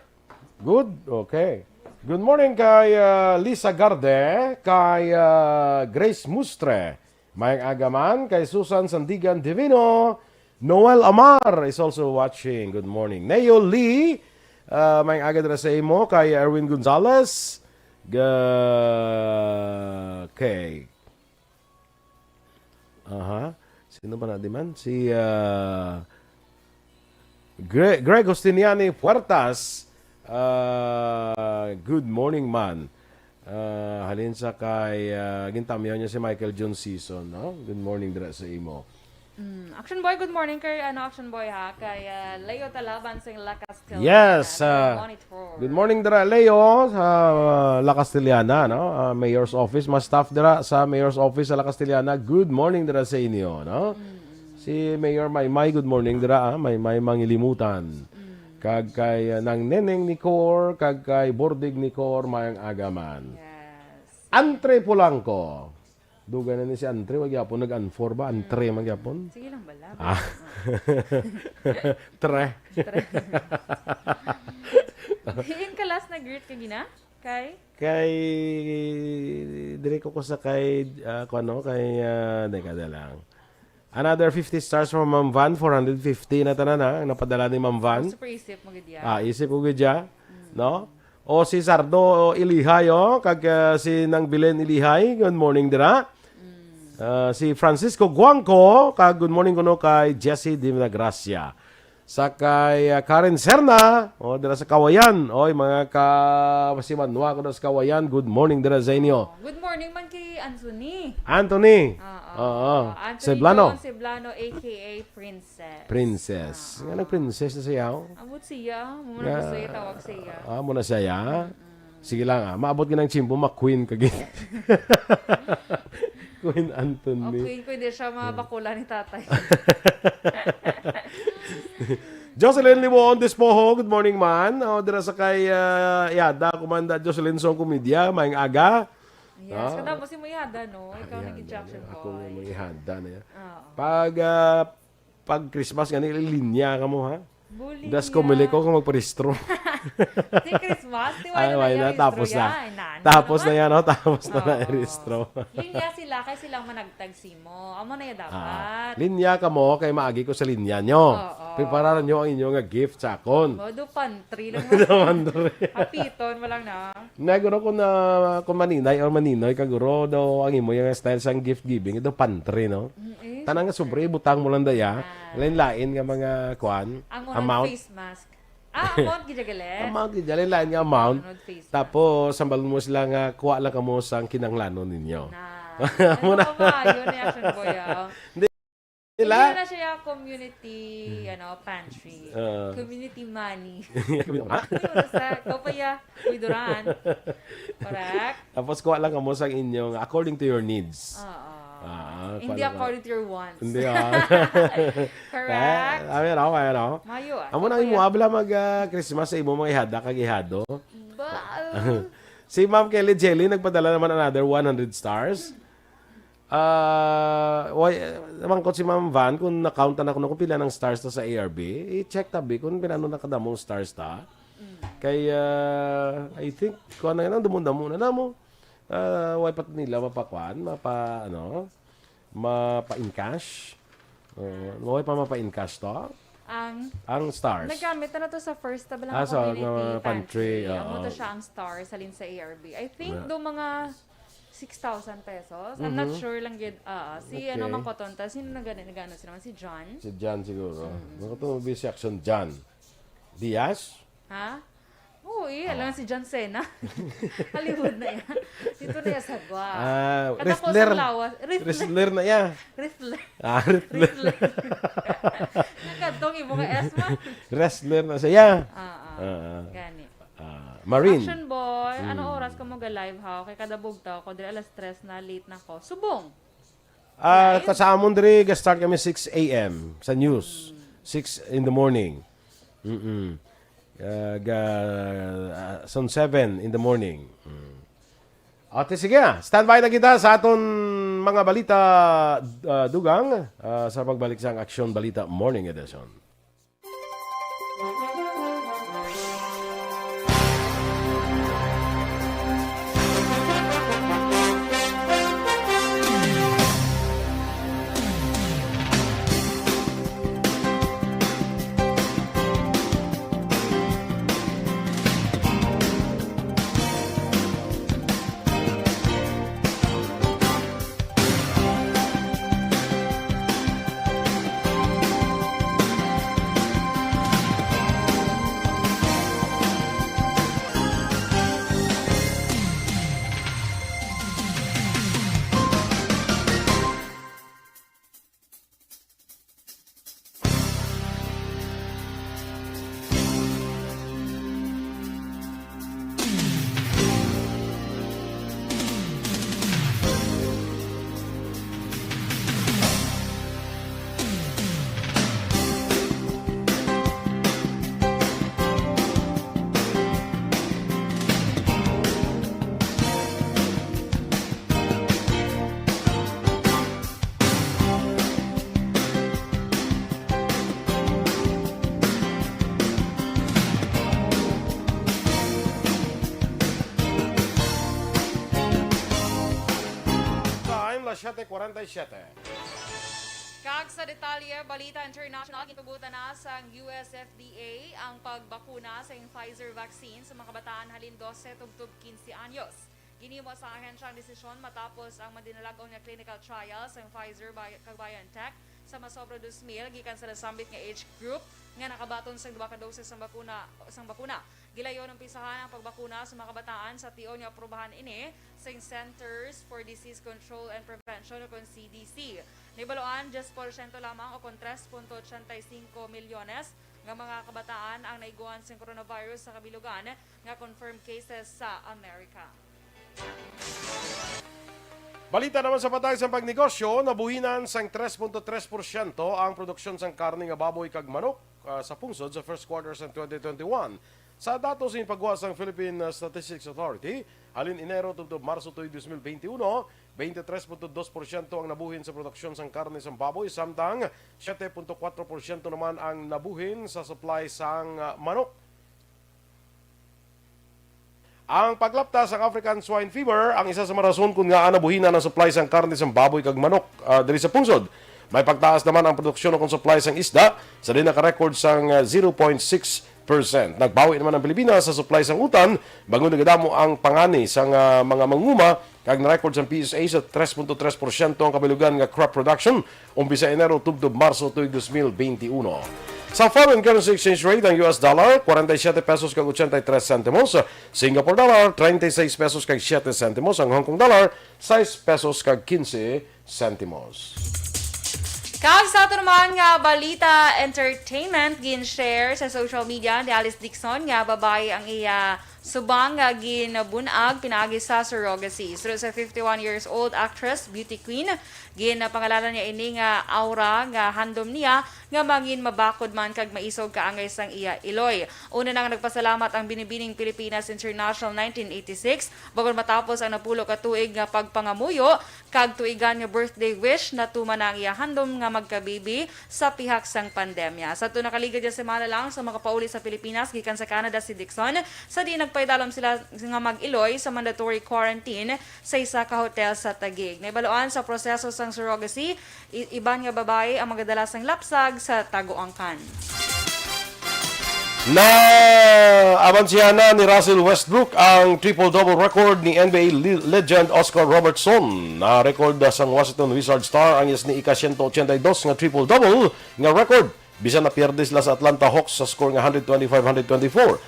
Good? Okay. Good morning kay ah, Lisa Garde, kay ah, Grace Mustre, Mayang Aga man, kay Susan Sandigan Divino, Noel Amar is also watching. Good morning. Neo Lee, ah, mayang aga dira sa imo, kay Erwin Gonzalez. Ga-, okay. Aha. Sino ba na di man? Si ah, Gre-, Greg Justiniani Puertas. Ah, good morning man. Ah, halin sa kay ah, gintamyaw niya si Michael John Season, no? Good morning dira sa imo. Mm. Action Boy, good morning kay ano, Action Boy ha, kay ah, Leo Talaban sa La Castellana. Yes, ah, Monitor. Good morning dira Leo sa ah, La Castellana, no? Ah, Mayor's Office, mga staff dira sa Mayor's Office sa La Castellana. Good morning dira sa inyo, no? Si Mayor Maymay, good morning dira, ah. Maymay Mangilimutan. Kag kay ah, Nang Neneng Nicor, kag kay Bordig Nicor, mayang aga man. Yes. Antre Polanco. Dugay na ni si Antre, wa gyapon nag-anfor ba? Antre man gyapon. Sige lang bala. Ah. Tre. Diin ka last nag-greet ka gina? Kay? Kay dire ko ko sa kay ah, kuno kay ah, teka na lang. Another fifty stars from Ma'am Van, four hundred fifty na tanan ha, ang napadala ni Ma'am Van. Super isip mo gid ya. Ah, isip ko gid ya, no? O si Sardo Ilihay, oh, kag ah, si Nang Belen Ilihay, good morning dira. Ah, si Francisco Guangco, kag good morning kuno kay Jesse Divinagracia. Sa kay ah, Karen Serna, oh, dira sa Kawayan. Oy, mga ka si Manwa ko sa Kawayan, good morning dira sa inyo. Good morning man kay Anthony. Anthony. Oo. Oo. Anthony Ceblano. John Ceblano, A K A Princess. Princess. Nga nag-princess na siya, oh. Ambot siya. Muna Nga- gusto itawag siya. Ah, muna siya, ya? Sige lang, ah. Maabot ka ng tsimpo, ma-queen ka gid. Queen O Anthony. queen ko, hindi siya mabakula ni tatay. Jocelyn Limon Despojo, good morning man. O, dira sa kay ah, Yada, Kumanda Jocelyn Song Comedia, maayong aga. Yes, kada mo si Muyada, no? Ikaw Ayan, nag-instruction ako ko. nga mga ihanda na yan. Oo. Pag ah, pag Christmas gani linya ka mo ha. Buli Das niya. ko mili ko kung magparehistro. Si Christmas, di Ay, wala wala na na, yung tapos rehistro na. yan. Nana Tapos na naman. Yan, no? Tapos na na Oo. rehistro. Linya sila kay silang managtag simo. Amo na yan Ah, dapat. Linya ka mo kay maagi ko sa linya nyo. Oo. Prepararan nyo ang inyo nga gift sa akon. Mo do pantry lang. Naman dre. Hapiton mo lang na. Naguro ko na kung maninay or maninoy ka guro daw ang imo yung style sang gift giving ito pantry, no? Mm, eh. Tanang nga sobre butang mo lang daya. Ah. Lain-lain nga mga kwan, Ang unang amount. Face mask. Ah, amount gid gali. Amount gid, lain-lain nga amount. Unod face mask. Tapos sambalon mo sila nga kuha lang kamo sang kinahanglanon ninyo. Na. Amo na. Ano ba yun ni Action Boy, ah? Hindi. Nila. Hindi na siya community, ano, pantry. Ah. Community money. Ha? Ano sa, ikaw pa ya, Uy Duran. Correct? Tapos kuha lang kamo sang inyong according to your needs. Oo. Ah, Hindi kuha lang according to your wants. Hindi ah. Correct? Ah, ayan ako, ayan ako. Mayo ah. Amo na Ikaw imo pa ya. abla mag ah, Christmas sa imo mga ihada kag ihado. Ba? Si Ma'am Kelly Jelly nagpadala naman another one hundred stars. Ah, why, mangkot si Ma'am Van kung na-count na kuno kung pila ng stars ta sa A R B, i-check tabi kung pila na kadamong stars ta. Kay ah, I think kuan na yan, dumon-damo na namo. Ah, why pa nila mapakuan, mapa ano, mapa-encash. Uh, why pa mapa-encash to? Ang Ang stars. Nagamit na to sa first tab lang Ah, sa community mga pantry. pantry, Amo oo. To siya ang star sa Linsa A R B. I think Yeah. do mga six thousand pesos. I'm not Mhm. Sure lang gid. Ah, si Okay. ano Makoton ta, sino nagano nagano sila si John? Si John siguro. Ano to, busy action John? Diaz? Ha? Oo, eh, alam si John Cena. Hollywood na yan. Dito na yan sa Gua. Ah, Katapos wrestler. ang lawas. Wrestler. Wrestler na iya. Wrestler. Ah, wrestler. Wrestler. Nagkadtong imo nga S man. Wrestler na siya. Ah, ah. Ah, Gani. ah, Marine. Action boy, ano Hmm. oras ka mo ga live ha? Kay kada bugtaw ko diri alas tres na late na ko. Subong. Ah, Live? Sa amon diri ga-start kami six A M sa news. Six in the morning. Mm-mm. Ah, ga, ah, sa seven in the morning. Mm. Ate, sige, ah. Standby na kita sa aton mga balita, ah, dugang, ah, sa pagbalik sa Aksyon Balita Morning Edition. Siyete kwarenta y siyete. Kag sa detalye, balita international, gintugutan na sang U S F D A ang pagbakuna sa Pfizer vaccine sa mga kabataan halin dose tubtob quince anyos. Ginhimo sa ahensya ang desisyon matapos ang madinalag-on nga clinical trial sa Pfizer Bio-, kag BioNTech sa masobra dos mil gikan sa nasambit nga age group nga nakabaton sang duha ka doses sang bakuna, sang bakuna. Gilayon umpisahan ang pagbakuna sa mga kabataan sa tion nga aprubahan ini sing Centers for Disease Control and Prevention o kon C D C. Nibaloan, diyes porsyento lamang o kon tres punto ochenta y cinco milyones nga mga kabataan ang naiguan sing coronavirus sa kabilugan nga confirmed cases sa Amerika. Balita naman sa patag sang pagnegosyo, nabuhinan sang tres punto tres porsyento ang produksyon sang karne nga baboy kag manok, ah, sa pungsod sa first quarter sang twenty twenty-one. Sa datos nga pagwa sang Philippine, ah, Statistics Authority, halin Enero tubtob Marso tuig dos mil benti uno, twenty-three punto dos porsyento ang nabuhin sa produksyon sang karne sang baboy, samtang siyete punto kwatro porsyento naman ang nabuhin sa supply sang, ah, manok. Ang paglapta sang African Swine Fever ang isa sa mga rason kon ngaa nabuhinan ang supply sang karne sang baboy kag manok, ah, diri sa pungsod. May pagtaas naman ang produksyon o kon supply sang isda, sa diin naka-record sang, ah, zero point six percent. Nagbawi naman ang Pilipinas sa supply sang utan, bangod nagadamo ang pangani sang, ah, mga manguma, kag na-record sang P S A sa tres punto tres porsyento ang kabilugan nga crop production umpisa Enero tubtob Marso tuig dos mil benti uno. Sa foreign currency exchange rate, ang U S dollar, kwarenta y siyete pesos kag ochenta y tres sentimos. Singapore dollar, treinta y seis pesos kag siete sentimos. Ang Hong Kong dollar, sais pesos kag quince sentimos. Kag sa ato naman nga balita entertainment, gin-share sa social media ni Alice Dixon nga babayi ang iya subang nga ginbun-ag pinaagi sa surrogacy. Suno sa fifty-one years old actress, beauty queen, ginpangalanan niya ini nga aura nga handom niya nga mangin mabakod man kag maisog kaangay sang iya iloy. Una na nga nagpasalamat ang Binibining Pilipinas International nineteen eighty-six, bangod matapos ang napulo ka tuig nga pagpangamuyo kag tuigan nga birthday wish, natuman na ang iya handom nga magkabibi sa pihak sang pandemya. Sa tuna ka ligad nga semana lang sa makapauli sa Pilipinas gikan sa Canada si Dixon, sa diin nagpaidalom sila nga mag-iloy sa mandatory quarantine sa isa ka hotel sa Taguig. Naibaluan sa proseso sang surrogacy, i-, iban nga babayi ang magadala sang lapsag sa tagoangkan. Naabansihan na ni Russell Westbrook ang triple-double record ni N B A le-, legend Oscar Robertson. Na-record sang Washington Wizards star ang iya sini ika siyento ochenta y dos nga triple-double nga record, bisan napierde sila sa Atlanta Hawks sa score nga hundred twenty-five hundred twenty-four.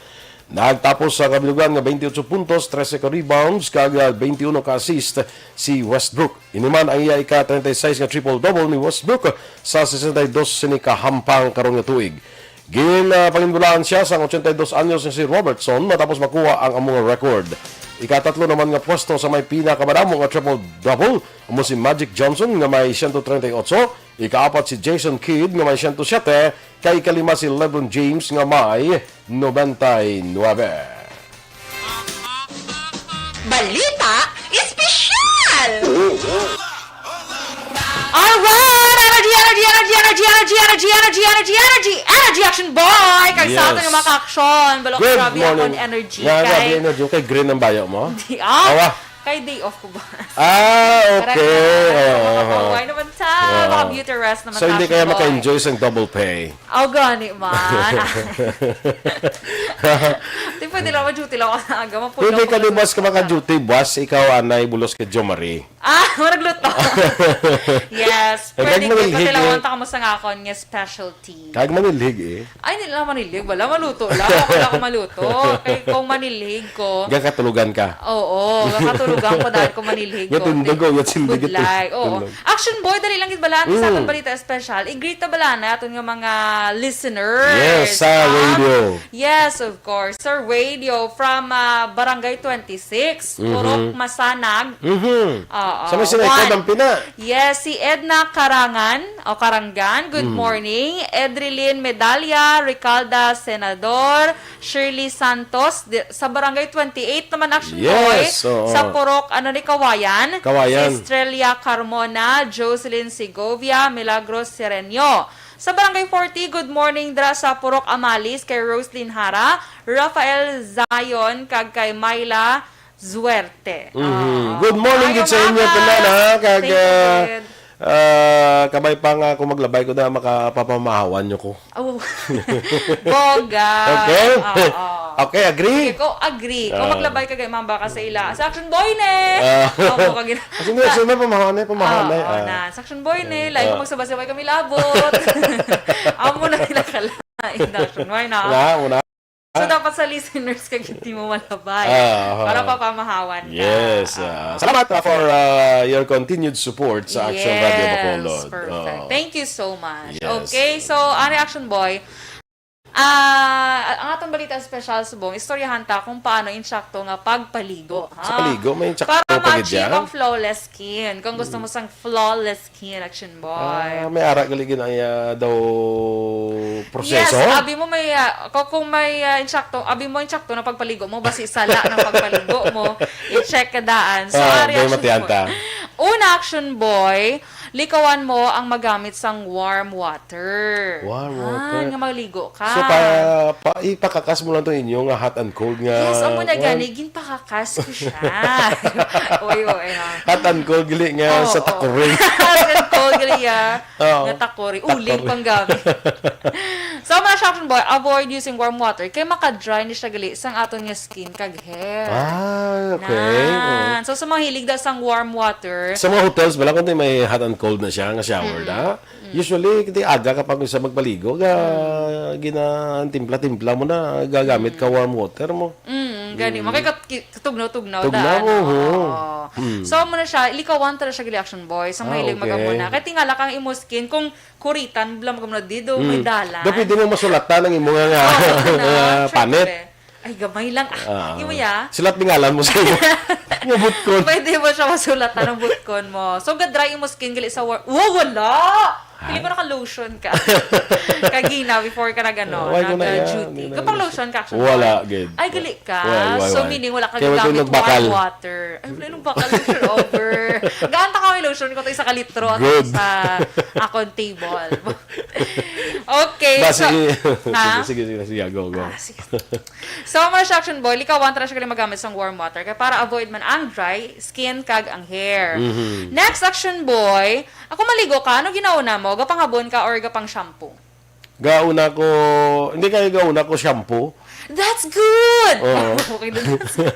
Nagtapos sa kabilugan nga twenty-eight puntos, trese ka rebounds, kag, ah, twenty-one ka assist si Westbrook. Ini man ang iya ika-treinta y seis nga triple-double ni Westbrook sa sesenta y dos sini ka hampang karon nga tuig. Gin, ah, panginbulaan siya sang ochenta y dos anyos nga si Robertson matapos makuha ang amo nga record. Ikatatlo naman nga pwesto sa may pinakamadamo nga triple-double amo si Magic Johnson nga may siyento treinta y ocho, ikaapat si Jason Kidd nga may siyento siyete, kay ikalima si LeBron James nga may nobenta y nuebe. Balita Espesyal! Alright! Energy, energy, energy, energy, energy, energy, energy, energy, energy, energy, energy, action boy! Kag sa aton Yes. nga mga ka-action, balok, Good grabe morning. akong energy Nga, kay grabe energy. Kay green ang bayo mo? Di, ah, Awa. kay day off ko ba? Ah, Correct okay. na. Oo, Oo, oo. Makakauway naman ta. Oo. Maka-beauty rest naman So, hindi ta, kaya boy. maka-enjoy sa double pay? Aw, gani man. Di pwede lang, ma-duty lang ako sa aga. Mapulong Pwede ko ka, di lang ba, sa ka maka-duty, boss? Ikaw, anay, bulos ka, Jo Marie. Ah, managluto. Yes. Eh, Pwede kag ko, manilhig, patilawan eh. ta kamo sa nga akon nga specialty. Kag manilhig, eh. Ay, hindi lang manilhig. Wala, maluto lang. Ako lang ako maluto. Kay kung manilhig ko, Gakatulugan ka. Oo, gakatulugan ko dahil kung manilhig ko. Gatundog, oh, gatindog, Budlay. Oo. gatundog. Action boy, dali lang gid bala ni sa aton Mm. balita espesyal. I-greet ta bala na aton nga mga listeners, Yes, sa ah. radio. Yes, of course. Sir Radio from, ah, Barangay twenty-six, Mhm. Purok Masanag. Mhm. Oo. Sa may Sinay Juan. Kodang Pina. Yes, si Edna Karangan, o Karangan. Good Mm. morning. Edrilyn Medalla, Ricalda Senador, Shirley Santos, di-, sa Barangay twenty-eight naman, action Yes, boy. oo. Sa Purok, ano ni, Kawayan. Kawayan. Si Estrella Carmona, Jocelyn Segovia, Milagros Sereño. Sa Barangay forty, good morning dira sa Purok Amalis kay Roslyn Hara, Rafael Zion, kag kay Myla Zwerte. Mhm. Ah, good morning gid sa inyo tanan, ha? Kag, ah, ah, kabay pa nga kung maglabay ko na, makapapamahawan nyo ko. Oh. Bongga. Okay? Oo. Okay, agree? Sige, ko agree. Kung maglabay ka kay Mamba ka sa ila. Sa Action Boy ne. Ah. Amo ka gina- Kasi hindi, sino pamahawan na, pamahawan na. Oo, na. Sa Action Boy ne. Lain ko magsabay-sabay kami labot. Amo na nila kalain. Action Boy na. Wala, wala. So, dapat sa listeners ka gid mo malabay. Ah, aha. Para papamahawan ka. Yes, ah, salamat, ah, for, ah, your continued support sa Action Radio Bacolod. Yes, perfect. Oh. Thank you so much. Yes. Okay, so, ang Action Boy, ah, ang atong balita special subong, istoryahan ta kung paano insakto nga pagpaligo, ha? Sa paligo, may insakto pa gid. Para ma-achieve ang flawless skin. Kung gusto mo sang flawless skin, Action Boy. Ah, may ara gali gid ang iya daw proseso? Yes, abi mo may, ah, ko-, kung may, ah, insakto, abi mo insakto na pagpaligo mo, basi sala ng pagpaligo mo, i-check ka daan. So, ah, ari, Action Boy. Una, Action Boy, likawan mo ang magamit sang warm water. Warm water. Ah, nga maligo ka. So, pa, pa, ipakakas mo lang to inyo nga hot and cold nga. Yes, amo na gani, ginpakakas ko siya. Oy, oy, ha. Hot and cold, gali nga sa takuri. Hot and cold, gali, ah. Oo. Nga takuri. Uling panggamit. So, mga Action Boy, avoid using warm water kay makadry ni siya gali sang aton nga skin kag hair. Ah, okay. Oo. So, sa mga hilig da sang warm water, sa mga hotels, bala kung may hot and cold na siya, nga shower na. Usually, kita aga kapag sa magpaligo, ga, ginatimpla-timpla mo na, gagamit ka warm water mo. Mm, gani. Makay kat-, ki-, katugnaw-tugnaw daan, oo. Tugnaw, oo. So, amo na siya, likawan ta na siya gali, Action Boy. Sa mahilig mag-amo na. Kay tingala kang imo skin, kung kuritan, bala mag-amo na, di do may dalan. Do pwede mo masulatan ang imo nga, nga panit. Ay, gamay lang. Ah, imo ya? Sulat ni ngalan mo sa imo. Yung butkon. Pwede mo siya masulat, anong butkon mo. So, ga-dry imo skin, gali sa war-, wow, wala! Pili ko naka-lotion ka. Kagina, before ka nag-ano, nag-duty. Kapag lotion ka, Action Boy. Wala, gid. Ay, gali ka. So, meaning, wala ka gagamit warm water. Ay, wala nung bakal lotion over. Gaan ta ka may lotion ko, to isa ka litro, at sa akon table. Okay, so, ha? Sige, sige, sige, go, go. Ah, sige. So, mga Action Boy, likawan ta na siya gali magamit sang warm water kay para avoid man ang dry skin kag ang hair. Next, Action Boy, ako maligo ka, ano ginauna mo? Gapanghabon ka or gapang shampoo? Gauna ko, hindi kay gauna ko shampoo. That's good! Oo. Okay, that's good.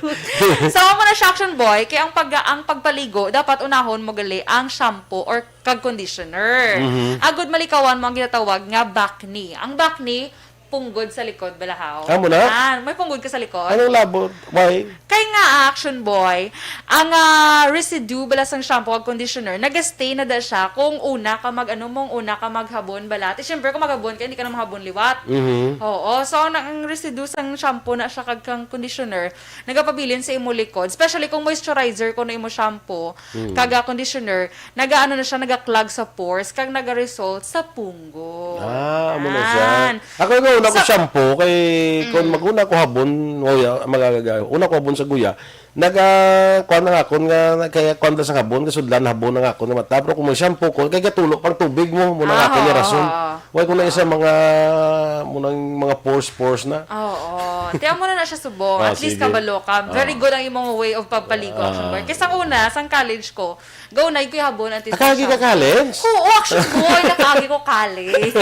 So, amo na siya, Action Boy, kay ang pag-, ang pagpaligo, dapat unahon mo gali ang shampoo or kag conditioner. Agud malikawan mo ang ginatawag nga bakni. Ang bakni, punggod sa likod, balahaw. Amo na? Ah, may punggod ka sa likod? Anong labot? Why? Kay nga, Action Boy, ang, ah, residue bala sang shampoo ag conditioner, nagastay na da siya kung una ka mag, ano mong una ka maghabon bala. Ti, syempre, kung maghabon ka, hindi ka na mahabon liwat. Mhm. Oo. So, ang, ang residue sang shampoo na siya kag kang conditioner, nagapabilin sa imo likod. Especially kung moisturizer ko na imo shampoo, kag, ah, conditioner, nagaano na siya, nagaklag sa pores, kag nagaresult sa punggod. Ah, amo na siya. Yan. Ako nga, una ko shampoo, kay kung mag-una ko habon, oh, ya, mag-, una ko habon sa guya, naga, kuan na nga akon nga, kaya kuan na sa habon, kasudlan habon na nga akon nga mata. Pero kung may shampoo ko, kay gatulo pang tubig mo, muna nga akon nga rason. Why ko na isa mga, muna mga pores, pores na. Oo. Tiyan mo na na siya subong. Ah, at least sige. Kabalo ka. Very good ang imong way of pagpaligo, Action Boy. Kay sang una, sang college ko, gaunay ko habon antes. Akagi ka college? Oo, Action Boy, nakagi ko college.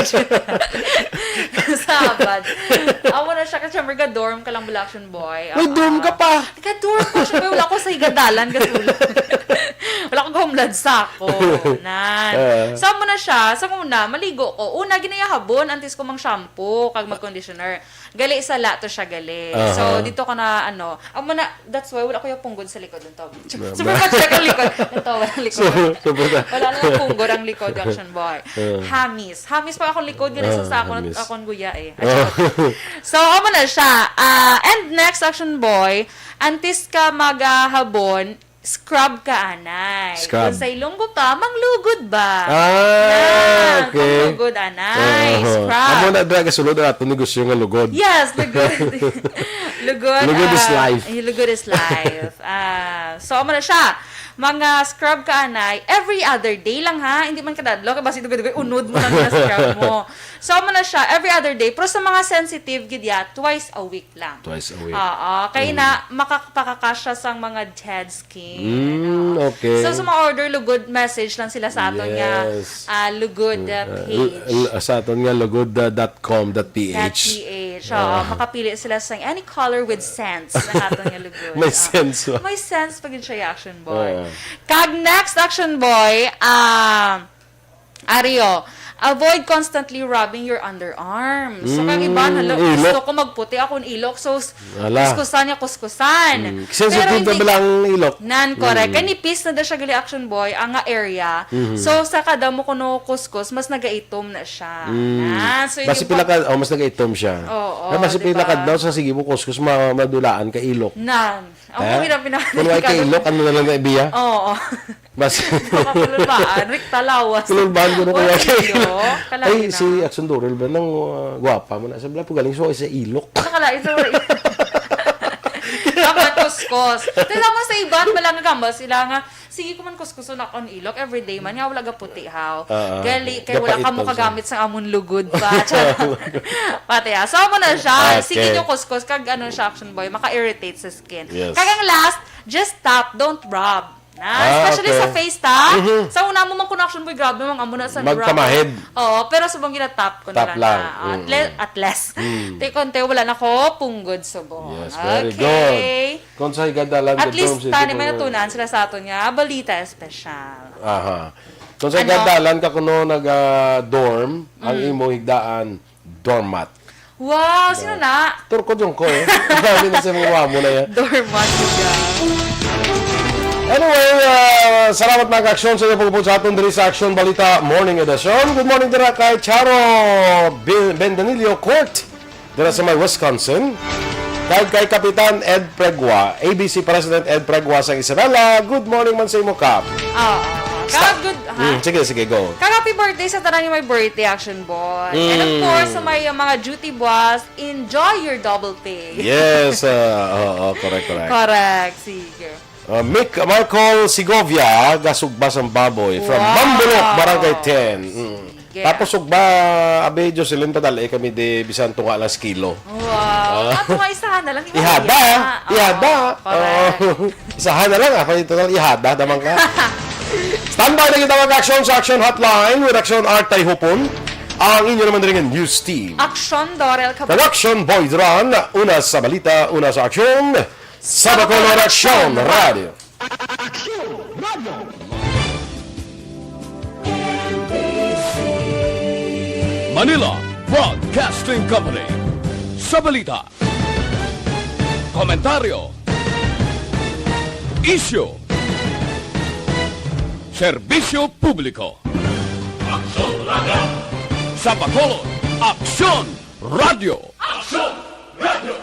Sabad. Amo na siya, kasi syempre, ga-dorm ka lang bala, Action Boy. May dorm ka pa. Naka-dorm ko, syempre, wala ko sa higadalan, gatulog. Wala ko gahumlad sa ako. Nan. So, amo na siya. Sa una, maligo ko. Una, ginayahabon, antes ko mang shampoo, kag mag-conditioner. Gali sa lato siya, gali. So, dito ko na, ano, amo na, that's why wala ko yung punggod sa likod ng tawag. Super pa check ang likod. Ang tawag ang likod. Wala na lang punggod ang likod, Action Boy. Hamis. Hamis pa akong likod, gani sa akong, akong guya eh. So, amo na siya. Ah, and next, Action Boy, antes ka maghabon, scrub ka, anay. Scrub. Kung sa Ilonggo pa, manglugod ba? Ah, okay. Manglugod, anay. Scrub. Amo na dra gasulod ang atong negosyo nga lugod. Yes, lugod. Lugod, lugod is life. Lugod is life. Ah, so, amo na siya. Mga scrub ka, anay, every other day lang, ha? Hindi man kada adlaw, kay basi dugay-dugay unod mo lang na scrub mo. So, amo na siya, every other day. Pero sa mga sensitive gid ya, twice a week lang. Twice a week. Oo, kay Mm. na, makapakakasya sang mga dead skin. Mm, Oo. okay. So, sa mga order, lugod, message lang sila sa aton nga, Yes. ah, lugod, ah, Uh, page. l- l- sa aton nga lugod, uh, dot com dot P H. Dot P H. Oo, Ah. makapili sila sa any color with sense na aton nga lugod. May Oo. sense ba? May sense pa gid siya, Action Boy. Oo. Kag next, Action Boy, ah, Ario, avoid constantly rubbing your underarms. So, kag iban, Mm, hala, ilok. gusto ko magputi akong ilok. So, s- Hala. kuskusan niya, kuskusan. Mm. Sensitive Pero na hindi bala ang ilok? Nan, correct. Mm. Kay nipis na daw siya gali, Action Boy, ang nga area. Mhm. So, sa kada mo kuno kuskus, mas nagaitom na siya. Mm. Nan, so, Basi yung pila pag- ka, oh, mas nagaitom siya. Oo, Ah, basi di pila ba? ka daw sa sige mo kuskus, ma-, madulaan ka ilok. Nan. Ang Eh? hirap na Kung wala ka ilok, ano na lang na ibiya? Oo. Mas Makakulubaan, Rick Talawas. Kulubaan ko na Wala kaya. ilok. Kalain Ay, na. si Action Dorel ba? Nang, uh, gwapa mo na. Sabi lang po, galing siya sa ilok. Nakalain sa wala ilok. Dapat kuskos. Tapos mo sa iban, wala nga gambas. Sila nga, sige ko man kuskuson ako ang ilok. Everyday man nga, wala gaputi, haw. Ah, ah. Gali, kay wala ka mo Gapaitom siya. kagamit sa amon lugod pa. Pati, ah. So, amo na siya. Okay. Sige nyo kuskos. Kag ano siya, Action Boy, maka-irritate sa skin. Yes. Kag ang last, just tap, don't rub. Na, Ah, especially okay. sa face, ta? Mhm. Sa una mo man kuno, Action Boy, grabe, mang amo na sa Magpamahid. rub. Oo, pero subong gina-tap ko na Tap lang lang. na. At Mm. le-, at least. Mm. Te, konti, wala na ko punggod subong. Yes, very Okay. good. Kung sa higadalan At ka, least, Dom, sige tani po may nga. natunan sila sa aton nga balita espesyal. Aha. Kung sa Ano? higadalan ka kuno naga-dorm, ang Mm. imo higdaan, doormat. Wow, sino na? Turko jong ko eh. Sabi na sa mga wamo na yan. Doormat siya. Anyway, ah, salamat, mga ka-aksyon, sa inyong pagupod sa aton diri sa Aksyon Balita Morning Edition. Good morning dira kay Charo Ben-, Bendanillo Court, dira sa may Wisconsin. Kag kay Kapitan Ed Pregua, A B C President Ed Pregua sa Isabela. Good morning man sa imo, Kap. Oo. Sta- Kap, good, ha? Mm, sige, sige, go. Kag happy birthday sa tanan nga may birthday, Action Boy. And of Mm. course, sa may, uh, mga duty boss, enjoy your double pay. Yes, uh, oo, correct, correct. Correct, sige. Uh, Mick Michael Segovia, gasugba sang baboy, from Wow. Mambulok, Barangay ten. Mm. Sige. Tapos sugba, abi, Jocelyn, padala kami di bisan tunga lang sa kilo. Wow. Ah. Ato nga isahan na lang, di ba? Ihada. Iya. Oo, Ihada. correct. Oo. Isahan na lang, ah, kay total ihada naman ka. Standby na kita mag-aksyon sa Action Hotline with Action Art Tayhupon. Ang inyo naman rin news team. Aksyon Dorel Cab- Production Boy Duran, una sa balita, una sa aksyon. Sa Bacolod Aksyon Radio. Aksyon Radio. Manila Broadcasting Company. Sa balita, komentaryo, isyu, serbisyo publiko. Aksyon Radio. Sa Bacolod, Aksyon Radio. Aksyon Radio.